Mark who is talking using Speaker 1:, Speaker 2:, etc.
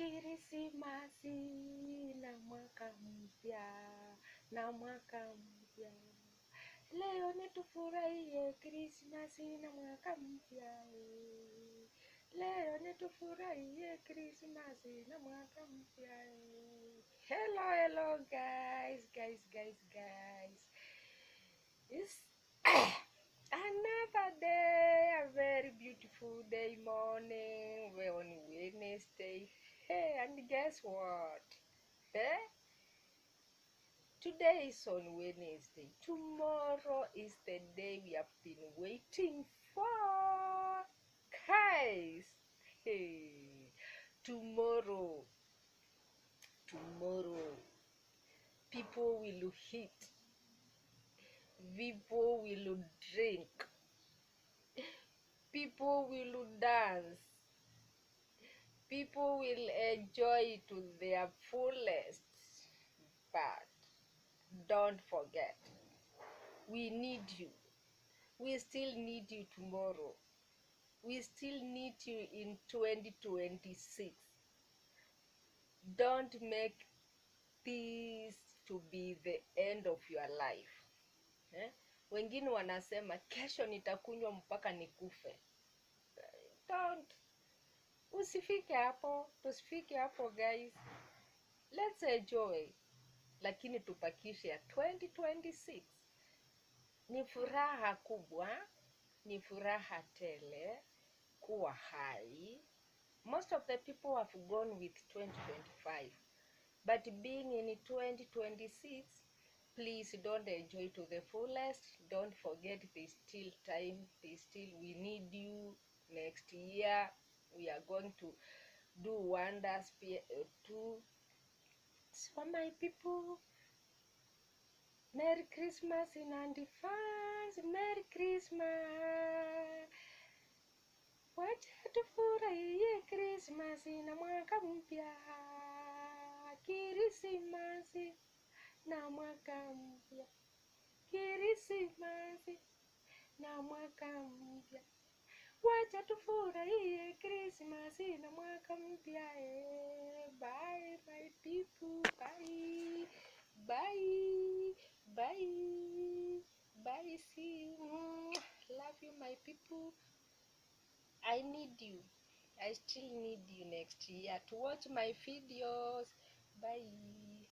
Speaker 1: Krismasi na mwaka mpya, na mwaka mpya. Leo ni tufurahie Krismasi na mwaka mpya. Leo ni tufurahie Krismasi na mwaka mpya. Hello guys. It's another day, a very beautiful day morning. We're on Wednesday. Hey, and guess what? Today is on Wednesday. Tomorrow is the day we have been waiting for. Guys, hey, tomorrow, people will eat, people will drink, people will dance, people will enjoy to their fullest. But don't forget, we need you. We still need you tomorrow. We still need you in 2026. Don't make this to be the end of your life. Wengine wanasema kesho nitakunywa mpaka nikufe. Don't. Usifike hapo. Tusifike hapo guys. Let's enjoy. Lakini tupakishe ya 2026. Ni furaha kubwa. Ni furaha tele. Kuwa hai. Most of the people have gone with 2025. But being in 2026, please don't enjoy to the fullest. Don't forget there's still time. We need you. Next year, we are going to do wonders too. So my people, Merry Christmas in advance. Merry Christmas. Wacha tufurahie Christmas na mwaka mpya. Krismasi na mwaka mpya. Krismasi na mwaka mpya. Wacha tufurahie Krismasi na mwaka mpya. Bye my people. Bye. See you. Love you my people. I need you. I still need you next year to watch my videos. Bye.